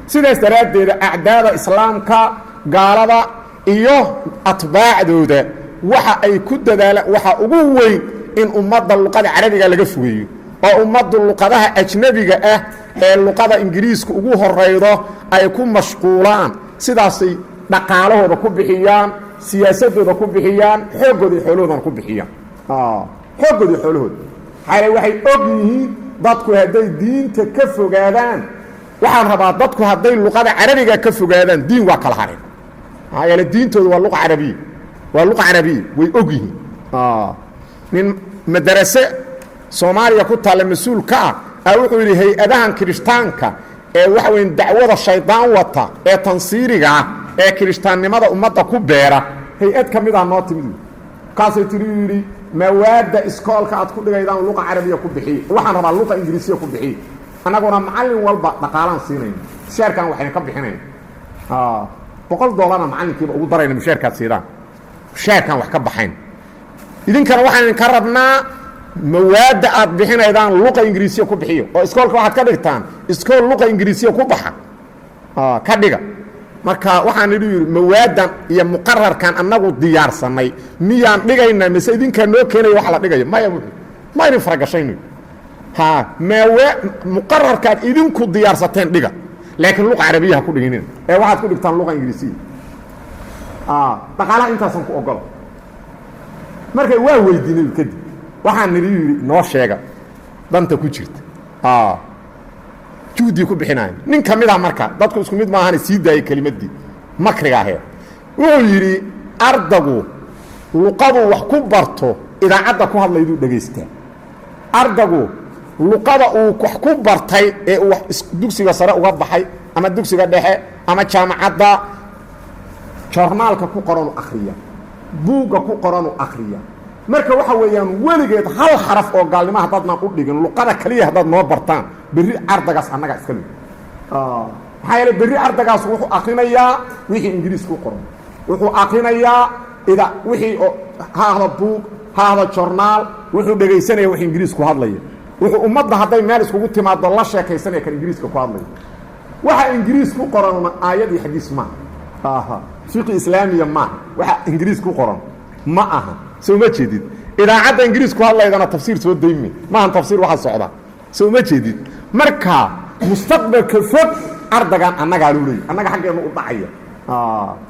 Sidaas daraaddeeda acdaada islaamka, gaalada iyo atbaacdooda, waxa ay ku dadaalaan waxa ugu weyn in ummadda luqada carabiga laga fogeeyo, oo ummaddu luqadaha ajnabiga ah ee luqada Ingiriiska ugu horaydo ay ku mashquulaan. Sidaasay dhaqaalahooda ku bixiyaan, siyaasadooda ku bixiyaan, xooggooda iyo xoolahoodana ku bixiyaan, xooggooda iyo xoolahooda. Maxaa waxay og yihiin dadku hadday diinta ka fogaadaan, waxaan rabaa, dadku hadday luqada carabiga ka fogaadaan, diin waa kala hareen. Maxaa yeele diintooda waa luqa carabiya, waa luqa carabiya, way og yihiin. Nin madarase Soomaaliya ku taalla mas-uul ka ah a wuxuu yidhi: hay-adahan kirishtaanka ee waxa weya dacwada shaydaan wata ee tansiiriga ah ee kirishtaannimada ummadda ku beera, hay-ad ka mid ah noo timid. Markaasay tiri, yidhi, mawaadda iskoolka aad ku dhigaydaan luqa carabiya ku bixiy, waxaan rabaa luqa Ingiriisiya ku bixiy, annaguna macallin walba dhaqaalaan siinayna, mushaarkaan waxayna ka bixinayna $100na macallinkiiba ugu darayna, mushaarkaad siidaan mushaarkaan wax ka baxayn. Idinkana waxaan idinka rabnaa mawaadda aad bixinaydaan luqa Ingiriisiya ku bixiyo, oo iskoolka waxaad ka dhigtaan iskool luqa Ingiriisiya ku baxa ka dhiga. Marka waxaan idhi, yidhi, mawaaddan iyo muqararkan annagu diyaarsanay miyaan dhigaynaa mise idinkaa noo keenaya wax la dhigayo? Maya, wuxuu ma idin faragashayno ha mawa muqararkaad idinku diyaarsateen dhiga, laakiin luqa carabiya ha ku dhiginina ee waxaad ku dhigtaan luqa Ingiriisiya. Dhaqaalaha intaasan ku ogola. Marka waa weydiinay kadib, waxaan nidhi, yidhi, noo sheega danta ku jirta juhdii ku bixinayo. Nin ka mid ah, marka dadku isku mid maahane, sii daayey kelimaddii makriga aheed. Wuxuu yidhi: ardagu luqadu wax ku barto idaacadda ku hadlayduu dhegaystaa. Ardagu luqada uu wax ku bartay ee uu dugsiga sare uga baxay ama dugsiga dhexe ama jaamacadda, joornaalka ku qoranu akhriya, buugga ku qoranu akhriya. Marka waxa weeyaan, weligeed hal xaraf oo gaalnimo haddaadnaan u dhigin, luqada kaliya haddaad noo bartaan, berri ardagaas annagaa iska lug. Maxaa yeele berri ardagaas wuxuu akrinayaa wixii Ingiriis ku qoran, wuxuu akrinayaa ida wixii oo ha ahdo buug, ha ahdo jornaal, wuxuu dhegaysanaya wax Ingiriis ku hadlaya. Wuxuu ummadda hadday meel iskugu timaado la sheekaysanaya kan Ingiriiska ku hadlaya. Waxa Ingiriis ku qoranna aayad iyo xadiis maaha, fiqi islaamiya maaha. Waxa Ingiriis ku qoran ma aha. Soo ma jeedid? Idaacadda Ingiriis ku hadlaydana tafsiir soo dayme maahan, tafsiir waxa socda. Soo ma jeedid? Marka mustaqbalka fog ardagan annagaa luu leeyay, annaga xaggeennu u dhacaya,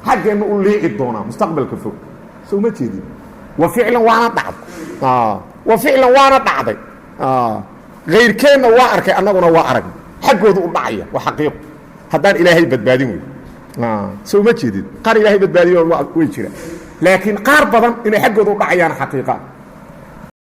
xaggeennu u liici doonaa mustaqbalka fog. Soo ma jeedid? Wa ficlan waana dhacday, wa ficlan waana dhacday. Kayrkeenna waa arkay, annaguna waa arag, xaggoodu u dhacaya, waa xaqiiqo, haddaan Ilaahay badbaadin wey. Soo ma jeedid? Qaar Ilaahay badbaadiyo way jira, laakiin qaar badan inay xaggooda u dhacayaan xaqiiqa.